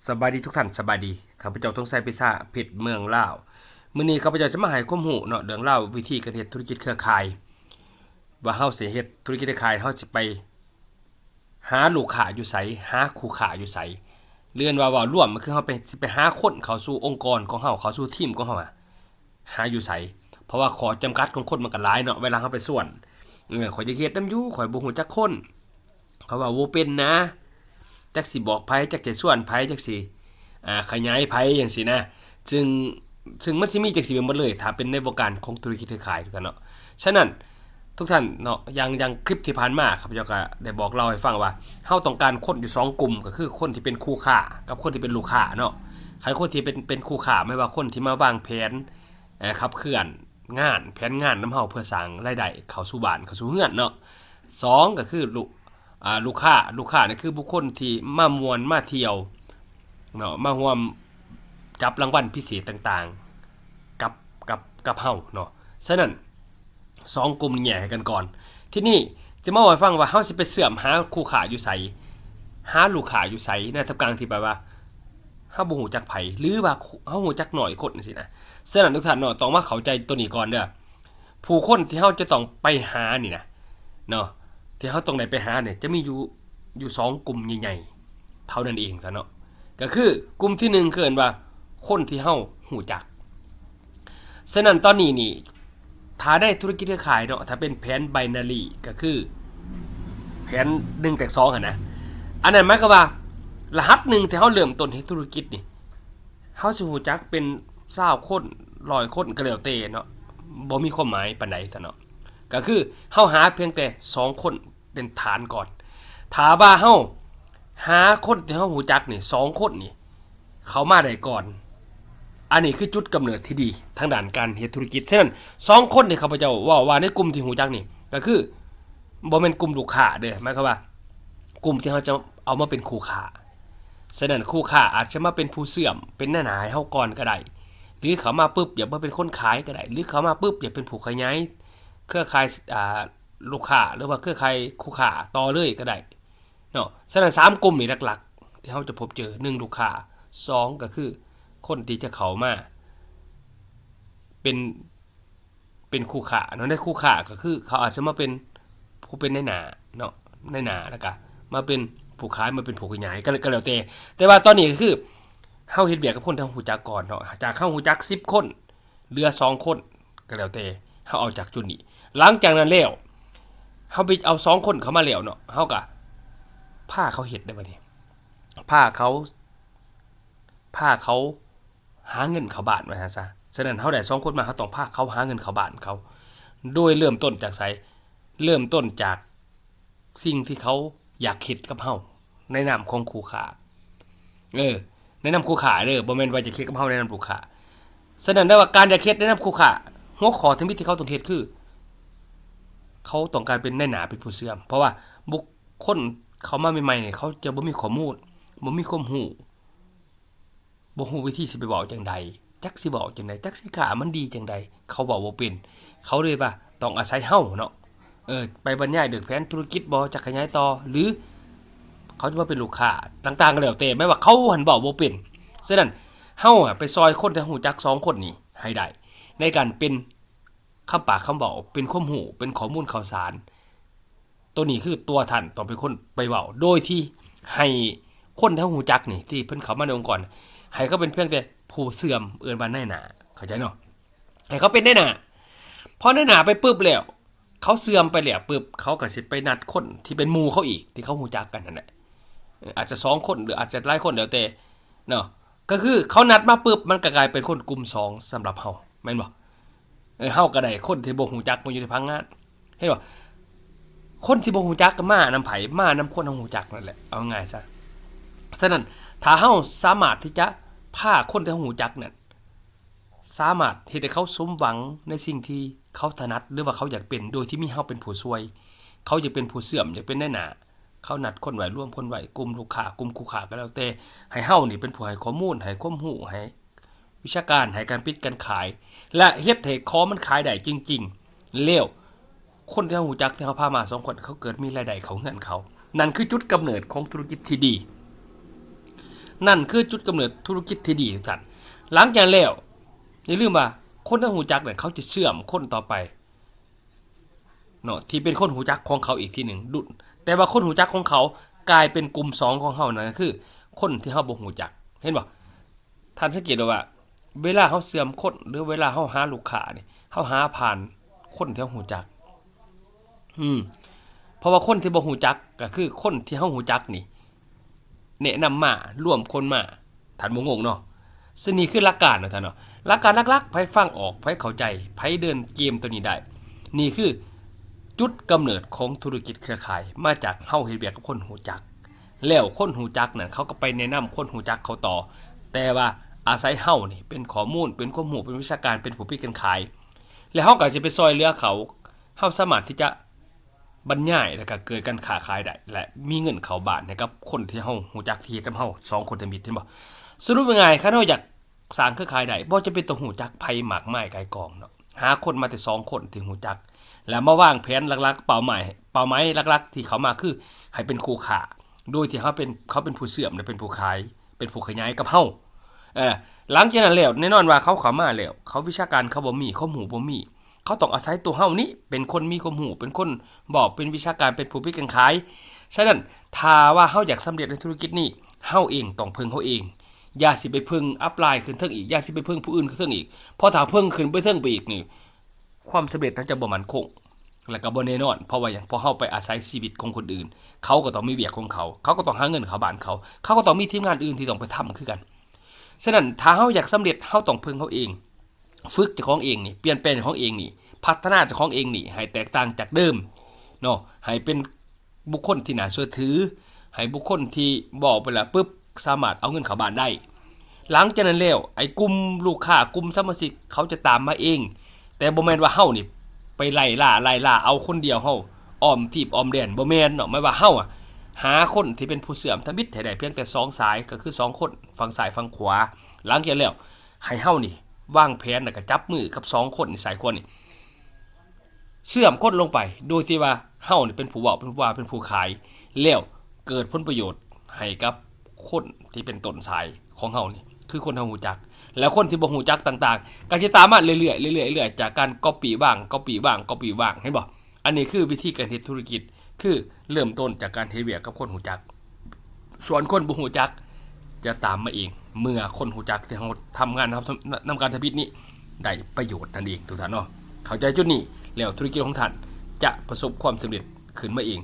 ສະບາຍດີທຸກທ່ານ, ສະບາຍດີ. ຂ້າພະເຈົ້າ ທອງໄຊ ພິຊາ ເພັດເມືອງລາວ. ມື້ນີ້ຂ້າພະເຈົ້າຈະມາໃຫ້ຄວາມຮູ້ເນາະ ເລື່ອງລາວວິທີການເຮັດທຸລະກິດເຄືອຂ່າຍ ວ່າເຮົາຊິເຮັດທຸລະກິດເຄືອຂ່າຍ ເຮົາຊິໄປຫາລູກຄ້າຢູ່ໃສ, ຫາຄູ່ຄ້າຢູ່ໃສ ຫຼືວ່າເວົ້າລວມກໍຄືເຮົາໄປ ຊິໄປຫາຄົນເຂົ້າສູ່ອົງກອນຂອງເຮົາ, ເຂົ້າສູ່ທີມຂອງເຮົາ ຫາຢູ່ໃສ. ເພາະວ່າຂໍ້ຈຳກັດຂອງຄົນມັນກໍຫຼາຍເນາະ, ເວລາເຮົາໄປຊວນ ເອີ ຂ້ອຍຢາກເຮັດນຳຢູ່, ຂ້ອຍບໍ່ຮູ້ຈັກຄົນ, ຂ້ອຍເວົ້າບໍ່ເປັນນະ, ຈັກຊິບອກໃຜ, ຈັກຊິຊວນໃຜ, ຈັກຊິ ອ່າ ຂະຫຍາຍໃຜ ຈັ່ງຊີ້ນະ. ຊຶ່ງ ຊຶ່ງມັນຊິມີຈັ່ງຊີ້ໄປໝົດເລີຍ ຖ້າເປັນໃນວົງການຂອງທຸລະກິດເຄືອຂ່າຍ ທຸກທ່ານເນາະ. ສະນັ້ນ ທຸກທ່ານເນາະ, ຢ່າງ ຢ່າງຄລິບທີ່ຜ່ານມາ ຂ້າພະເຈົ້າກໍໄດ້ບອກເລົ່າໃຫ້ຟັງວ່າ ເຮົາຕ້ອງການຄົນຢູ່ສອງກຸ່ມ ກໍຄືຄົນທີ່ເປັນຄູ່ຄ້າກັບຄົນທີ່ເປັນລູກຄ້າເນາະ. ຄັນຄົນທີ່ເປັນ ເປັນຄູ່ຄ້າ ໝາຍວ່າຄົນທີ່ມາວາງແຜນ ເອີ ຂັບເຄື່ອນງານ ແຜນງານນຳເຮົາ ເພື່ອສ້າງລາຍໄດ້ເຂົ້າສູ່ບ້ານ ເຂົ້າສູ່ເຮືອນເນາະ. ສອງ ກໍຄືລູກ ອ່າ ລູກຄ້າ, ລູກຄ້ານີ້ຄືບຸກຄົນທີ່ມາມ່ວນມາທ່ຽວເນາະ, ມາຮ່ວມຈັບລາງວັນພິເສດຕ່າງໆ ກັບ ກັບ ກັບເຮົາເນາະ. ສະນັ້ນ ສອງກຸ່ມນີ້ແຍກໃຫ້ກັນກ່ອນ. ທີນີ້ຈະມາເວົ້າໃຫ້ຟັງວ່າ ເຮົາຊິໄປເຊື່ອມຫາຄູ່ຄ້າຢູ່ໃສ, ຫາລູກຄ້າຢູ່ໃສ ໃນທ່າມກາງທີ່ແບບວ່າ ເຮົາບໍ່ຮູ້ຈັກໃຜ ຫຼືວ່າເຮົາຮູ້ຈັກໜ້ອຍຄົນ ຈັ່ງຊີ້ນະ. ສະນັ້ນ ທຸກທ່ານເນາະ ຕ້ອງມາເຂົ້າໃຈໂຕນີ້ກ່ອນເດີ. ຜູ້ຄົນທີ່ເຮົາຈະຕ້ອງໄປຫານີ້ນະເນາະ, ທີ່ເຮົາຕ້ອງໄດ້ໄປຫານີ້ ຈະມີຢູ່ ຢູ່ສອງກຸ່ມໃຫຍ່ໆເທົ່ານັ້ນເອງຊະເນາະ. ກໍຄືກຸ່ມທີໜຶ່ງ ຄືເອີ້ນວ່າຄົນທີ່ເຮົາຮູ້ຈັກ. ສະນັ້ນຕອນນີ້ນີ້ ຖ້າໃນທຸລະກິດເຄືອຂ່າຍເນາະ, ຖ້າເປັນແຜນໄບນາຣີ ກໍຄືແຜນໜຶ່ງແຕກສອງຫັ້ນນະ, ອັນນັ້ນໝາຍຄວາມວ່າ ລະຫັດໜຶ່ງທີ່ເຮົາເລີ່ມຕົ້ນເຮັດທຸລະກິດນີ້ ເຮົາຊິຮູ້ຈັກເປັນຊາວຄົນ ຮ້ອຍຄົນ ກໍແລ້ວແຕ່ເນາະ, ບໍ່ມີຄວາມໝາຍປານໃດຊະເນາະ. ກໍຄືເຮົາຫາພຽງແຕ່ສອງຄົນເປັນຖານກ່ອນ. ຖ້າວ່າເຮົາຫາຄົນທີ່ເຮົາຮູ້ຈັກນີ້ ສອງຄົນນີ້ ເຂົ້າມາໄດ້ກ່ອນ, ອັນນີ້ຄືຈຸດກຳເນີດທີ່ດີທາງດ້ານການເຮັດທຸລະກິດ. ສະນັ້ນ ສອງຄົນທີ່ຂ້າພະເຈົ້າເວົ້າວ່າໃນກຸ່ມທີ່ຮູ້ຈັກນີ້ ກໍຄືບໍ່ແມ່ນກຸ່ມລູກຄ້າເດີ, ໝາຍຄວາມວ່າກຸ່ມທີ່ເຮົາຈະເອົາມາເປັນຄູ່ຄ້າ. ສະນັ້ນ ຄູ່ຄ້າອາດຈະມາເປັນຜູ້ເຊື່ອມ ເປັນນາຍໜ້າໃຫ້ເຮົາກ່ອນກໍໄດ້, ຫຼືເຂົ້າມາປຶບ ຢາກມາເປັນຄົນຂາຍກໍໄດ້, ຫຼືເຂົ້າມາປຶບ ຢາກເປັນຜູ້ຂະຫຍາຍເຄືອຂ່າຍ ອ່າ ລູກຄ້າ ຫຼືວ່າເຄືອຂ່າຍຄູ່ຄ້າຕໍ່ເລີຍກໍໄດ້ເນາະ. ສະນັ້ນ ສາມກຸ່ມນີ້ຫຼັກໆ ທີ່ເຮົາຈະພົບເຈີ, ໜຶ່ງ ລູກຄ້າ, ສອງ ກໍຄືຄົນທີ່ຈະເຂົ້າມາເປັນ ເປັນຄູ່ຄ້າເນາະ. ໃນຄູ່ຄ້າກໍຄືເຂົາອາດຈະມາເປັນຜູ້ເປັນນາຍໜ້າເນາະ, ນາຍໜ້າ ແລ້ວກໍມາເປັນຜູ້ຂາຍ, ມາເປັນຜູ້ຂະຫຍາຍ ກໍ ກໍແລ້ວແຕ່. ແຕ່ວ່າຕອນນີ້ກໍຄືເຮົາເຮັດວຽກກັບຄົນທີ່ເຮົາຮູ້ຈັກກ່ອນເນາະ, ຈາກເຮົາຮູ້ຈັກສິບຄົນ ເຫຼືອສອງຄົນ ກໍແລ້ວແຕ່, ເຮົາເອົາຈາກຈຸດນີ້. ຫຼັງຈາກນັ້ນແລ້ວ ເຮົາໄປເອົາສອງຄົນເຂົ້າມາແລ້ວເນາະ, ເຮົາກໍພາເຂົາເຮັດໄດ໋ບັດນີ້, ພາເຂົາ ພາເຂົາຫາເງິນເຂົ້າບ້ານ ວ່າຊັ້ນຊະ. ສະນັ້ນ ເຮົາໄດ້ສອງຄົນມາ ເຮົາຕ້ອງພາເຂົາຫາເງິນເຂົ້າບ້ານເຂົາ. ໂດຍເລີ່ມຕົ້ນຈາກໃສ? ເລີ່ມຕົ້ນຈາກສິ່ງທີ່ເຂົາຢາກເຮັດກັບເຮົາໃນນາມຂອງຄູ່ຄ້າ. ເອີ ໃນນາມຄູ່ຄ້າເດີ, ບໍ່ແມ່ນວ່າຢາກເຮັດກັບເຮົາໃນນາມລູກຄ້າ. ສະນັ້ນ ໄດ້ວ່າການຢາກເຮັດໃນນາມຄູ່ຄ້າ, ຫົວຂໍ້ທຳອິດທີ່ເຂົາຕ້ອງເຮັດຄື ເຂົາຕ້ອງການເປັນນາຍໜ້າ ເປັນຜູ້ເຊື່ອມ. ເພາະວ່າບຸກຄົນເຂົ້າມາໃໝ່ໆນີ້ ເຂົາຈະບໍ່ມີຂໍ້ມູນ, ບໍ່ມີຄວາມຮູ້, ບໍ່ຮູ້ວິທີຊິໄປເວົ້າຈັ່ງໃດ, ຈັກຊິເວົ້າຈັ່ງໃດ, ຈັກສິຄ້າມັນດີຈັ່ງໃດ, ເຂົາເວົ້າບໍ່ເປັນ. ເຂົາເລີຍວ່າຕ້ອງອາໄສເຮົາເນາະ, ເອີ ໄປບັນຍາຍເລື່ອງແຜນທຸລະກິດບໍ, ຈະຂະຫຍາຍຕໍ່ ຫຼືເຂົາຈະມາເປັນລູກຄ້າຕ່າງໆ ກໍແລ້ວແຕ່, ແມ້ວ່າເຂົາຫັ້ນເວົ້າບໍ່ເປັນ. ສະນັ້ນ ເຮົາອະໄປຊ່ອຍຄົນທີ່ເຮົາຮູ້ຈັກສອງຄົນນີ້ໃຫ້ໄດ້ ໃນການເປັນຄຳປາກຄຳເວົ້າ, ເປັນຄວາມຮູ້, ເປັນຂໍ້ມູນຂ່າວສານ. ໂຕນີ້ຄືຕົວທ່ານຕ້ອງເປັນຄົນໄປເວົ້າ, ໂດຍທີ່ໃຫ້ຄົນທີ່ເຮົາຮູ້ຈັກນີ້ ທີ່ເພິ່ນເຂົ້າມາໃນອົງກອນ, ໃຫ້ເຂົາເປັນພຽງແຕ່ຜູ້ເຊື່ອມ, ເອີ້ນວ່ານາຍໜ້າ, ເຂົ້າໃຈເນາະ, ໃຫ້ເຂົາເປັນນາຍໜ້າ. ພໍນາຍໜ້າໄປປຶບແລ້ວ, ເຂົາເຊື່ອມໄປແລ້ວປຶບ, ເຂົາກໍຊິໄປນັດຄົນທີ່ເປັນໝູ່ເຂົາອີກ ທີ່ເຂົາຮູ້ຈັກກັນຫັ້ນແຫຼະ, ເອີ ອາດຈະສອງຄົນ ຫຼືອາດຈະຫຼາຍຄົນ ແລ້ວແຕ່ເນາະ. ກໍຄືເຂົານັດມາປຶບ, ມັນກໍກາຍເປັນຄົນກຸ່ມສອງສຳລັບເຮົາ, ແມ່ນບໍ່? ເອີ ເຮົາກໍໄດ້ຄົນທີ່ບໍ່ຮູ້ຈັກມາຢູ່ໃນພາກງານ, ເຫັນບໍ່? ຄົນທີ່ບໍ່ຮູ້ຈັກກໍມານຳໃຜ? ມານຳຄົນເຮົາຮູ້ຈັກນັ້ນແຫຼະ, ເອົາງ່າຍຊະ. ສະນັ້ນ ຖ້າເຮົາສາມາດທີ່ຈະພາຄົນທີ່ເຮົາຮູ້ຈັກນັ້ນ ສາມາດເຮັດໃຫ້ເຂົາສົມຫວັງໃນສິ່ງທີ່ເຂົາຖະໜັດ ຫຼືວ່າເຂົາຢາກເປັນ ໂດຍທີ່ມີເຮົາເປັນຜູ້ຊ່ວຍ. ເຂົາຢາກເປັນຜູ້ເຊື່ອມ, ຢາກເປັນນາຍໜ້າ, ເຂົານັດຄົນໄວ້, ລວມຄົນໄວ້, ກຸ່ມລູກຄ້າ, ກຸ່ມຄູ່ຄ້າກໍແລ້ວແຕ່, ໃຫ້ເຮົານີ້ເປັນຜູ້ໃຫ້ຂໍ້ມູນ, ໃຫ້ຄວາມຮູ້, ໃຫ້ວິຊາການ, ໃຫ້ການປິດການຂາຍ ແລະ ເຮັດໃຫ້ຂອງມັນຂາຍໄດ້ຈິງໆ. ແລ້ວ ຄົນທີ່ເຮົາຮູ້ຈັກ ທີ່ເຮົາພາມາສອງຄົນ ເຂົາເກີດມີລາຍໄດ້ເຂົ້າເຮືອນເຂົາ. ນັ້ນຄືຈຸດກຳເນີດຂອງທຸລະກິດທີ່ດີ. ນັ້ນຄືຈຸດກຳເນີດທຸລະກິດທີ່ດີທຸກທ່ານ. ຫຼັງຈາກນັ້ນແລ້ວ ຢ່າລືມວ່າຄົນທີ່ເຮົາຮູ້ຈັກນັ້ນ ເຂົາຈະເຊື່ອມຄົນຕໍ່ໄປເນາະ ທີ່ເປັນຄົນຮູ້ຈັກຂອງເຂົາອີກທີໜຶ່ງດຸນ ແຕ່ວ່າຄົນຮູ້ຈັກຂອງເຂົາກາຍເປັນກຸ່ມສອງຂອງເຮົາ ນັ້ນກໍຄືຄົນທີ່ເຮົາບໍ່ຮູ້ຈັກ. ເຫັນບໍ່? ທ່ານສັງເກດເບິ່ງວ່າ ເວລາເຮົາເຊື່ອມຄົນ ຫຼື ເວລາເຮົາຫາລູກຄ້ານີ້ ເຮົາຫາຜ່ານຄົນທີ່ເຮົາຮູ້ຈັກ. ອືມ ເພາະວ່າຄົນທີ່ບໍ່ຮູ້ຈັກ ກໍຄືຄົນທີ່ເຮົາຮູ້ຈັກນີ້ ແນະນຳມາ ລວມຄົນມາ ທ່ານບໍ່ງົງເນາະ. ຊຶ່ງນີ້ຄືຫຼັກການເນາະທ່ານເນາະ ຫຼັກການຫຼັກໆ ໃຜຟັງອອກ ໃຜເຂົ້າໃຈ ໃຜເດີນເກມໂຕນີ້ໄດ້ ນີ້ຄືຈຸດກຳເນີດຂອງທຸລະກິດເຄືອຂ່າຍ ມາຈາກເຮົາເຮັດວຽກກັບຄົນຮູ້ຈັກ ແລ້ວຄົນຮູ້ຈັກນັ້ນ ເຂົາກໍໄປແນະນຳຄົນຮູ້ຈັກເຂົາຕໍ່ ແຕ່ວ່າອາໄສເຮົານີ້ເປັນຂໍ້ມູນ ເປັນຄວາມຮູ້ ເປັນວິຊາການ ເປັນຜູ້ປິດການຂາຍ ແລ້ວເຮົາກໍຈະໄປຊ່ອຍເຫຼືອເຂົາ. ເຮົາສາມາດທີ່ຈະ ບັນຍາຍ ແລ້ວກໍເກີດການຄ້າຂາຍໄດ້ ແລະ ມີເງິນເຂົ້າບ້ານໃຫ້ກັບຄົນທີ່ເຮົາຮູ້ຈັກ ທີ່ເຮັດນຳເຮົາສອງຄົນທຳອິດ ເຫັນບໍ່? ສະຫຼຸບງ່າຍໆ ຄັນເຮົາຢາກສ້າງເຄືອຂ່າຍໄດ້ ບໍ່ຈຳເປັນຕ້ອງຮູ້ຈັກໃຜມາກມາຍກ່າຍກອງເນາະ ຫາຄົນມາແຕ່ສອງຄົນທີ່ຮູ້ຈັກ ແລ້ວມາວາງແຜນຫຼັກໆ ເປົ້າໝາຍ ເປົ້າໝາຍຫຼັກໆ ທີ່ເຂົ້າມາຄືໃຫ້ເປັນຄູ່ຄ້າ ໂດຍທີ່ເຮົາເປັນ ເຂົາເປັນຜູ້ເຊື່ອມ ແລະ ເປັນຜູ້ຂາຍ ເປັນຜູ້ຂະຫຍາຍກັບເຮົາ. ເອີ ຫຼັງຈາກນັ້ນແລ້ວ ແນ່ນອນວ່າເຂົາເຂົ້າມາແລ້ວ ເຂົາ ວິຊາການເຂົາບໍ່ມີ ຄວາມຮູ້ບໍ່ມີ ເຂົາຕ້ອງອາໄສຕົວເຮົານີ້ເປັນຄົນມີຄວາມຮູ້ ເປັນຄົນເວົ້າ ເປັນວິຊາການ ເປັນຜູ້ປິດການຂາຍ. ສະນັ້ນ ຖ້າວ່າເຮົາຢາກສຳເລັດໃນທຸລະກິດນີ້ ເຮົາເອງຕ້ອງເພິ່ງເຮົາເອງ ຢ່າຊິໄປເພິ່ງອັບລາຍຂຶ້ນເທິງອີກ ຢ່າຊິໄປເພິ່ງຜູ້ອື່ນຂຶ້ນເທິງອີກ ເພາະຖ້າເພິ່ງຂຶ້ນໄປເທິງໄປອີກນີ້ ຄວາມສຳເລັດມັນຈະບໍ່ໝັ້ນຄົງ ແລະ ກໍບໍ່ແນ່ນອນ. ເພາະວ່າຫຍັງ? ເພາະເຮົາໄປອາໄສຊີວິດຂອງຄົນອື່ນ ເຂົາກໍຕ້ອງມີວຽກຂອງເຂົາ ເຂົາກໍຕ້ອງຫາເງິນເຂົ້າບ້ານເຂົາ ເຂົາກໍຕ້ອງມີທີມງານອື່ນທີ່ຕ້ອງໄປທຳຄືກັນ. ສະນັ້ນ ຖ້າເຮົາຢາກສຳເລັດ ເຮົາຕ້ອງເພິ່ງເຮົາເອງ ຝຶກເຈົ້າຂອງເອງນີ້ ປ່ຽນແປງເຈົ້າຂອງເອງນີ້ ພັດທະນາເຈົ້າຂອງເອງນີ້ໃຫ້ແຕກຕ່າງຈາກເດີມເນາະ ໃຫ້ເປັນບຸກຄົນທີ່ໜ້າເຊື່ອຖື ໃຫ້ບຸກຄົນທີ່ເວົ້າໄປແລ້ວປຶບ ສາມາດເອົາເງິນເຂົ້າບ້ານໄດ້. ຫຼັງຈາກນັ້ນແລ້ວ ໄອ້ກຸ່ມລູກຄ້າ ກຸ່ມສະມາຊິກ ເຂົາຈະຕາມມາເອງ ແຕ່ບໍ່ແມ່ນວ່າເຮົານີ້ໄປໄລ່ລ່າ ໄລ່ລ່າເອົາຄົນດຽວ ເຮົາອ້ອມທີບອ້ອມແດນ ບໍ່ແມ່ນເນາະ. ໝາຍວ່າເຮົາອະ ຫາຄົນທີ່ເປັນຜູ້ເຊື່ອມທຳອິດໃຫ້ໄດ້ພຽງແຕ່ສອງສາຍ ກໍຄືສອງຄົນ ຝັ່ງຊ້າຍຝັ່ງຂວາ. ຫຼັງຈາກນັ້ນແລ້ວ ໃຫ້ເຮົານີ້ວາງແຜນ ແລ້ວກໍຈັບມືກັບສອງຄົນນີ້ ຊ້າຍຂວານີ້ ເຊື່ອມຄົນລົງໄປ ໂດຍທີ່ວ່າເຮົານີ້ເປັນຜູ້ເວົ້າ ເປັນຜູ້ວ່າ ເປັນຜູ້ຂາຍ ແລ້ວເກີດຜົນປະໂຫຍດໃຫ້ກັບຄົນທີ່ເປັນຕົ້ນສາຍຂອງເຮົານີ້ ຄືຄົນເຮົາຮູ້ຈັກ ແລ້ວຄົນທີ່ບໍ່ຮູ້ຈັກຕ່າງໆ ກໍຈະຕາມມາເລື້ອຍໆ ເລື້ອຍໆ ເລື້ອຍໆ ຈາກການກັອບປີ້ວາງ ກັອບປີ້ວາງ ກັອບປີ້ວາງ ເຫັນບໍ່? ອັນນີ້ຄືວິທີການເຮັດທຸລະກິດ ຄືເລີ່ມຕົ້ນຈາກການເຮັດວຽກກັບຄົນຮູ້ຈັກ ສ່ວນຄົນບໍ່ຮູ້ຈັກຈະຕາມມາເອງ ເມື່ອຄົນຮູ້ຈັກທີ່ເຮົາທຳງານນຳກັນທຳອິດນີ້ໄດ້ປະໂຫຍດນັ້ນເອງ ທຸກທ່ານເນາະ. ເຂົ້າໃຈຈຸດນີ້ແລ້ວ ທຸລະກິດຂອງທ່ານຈະປະສົບຄວາມສຳເລັດຂຶ້ນມາເອງ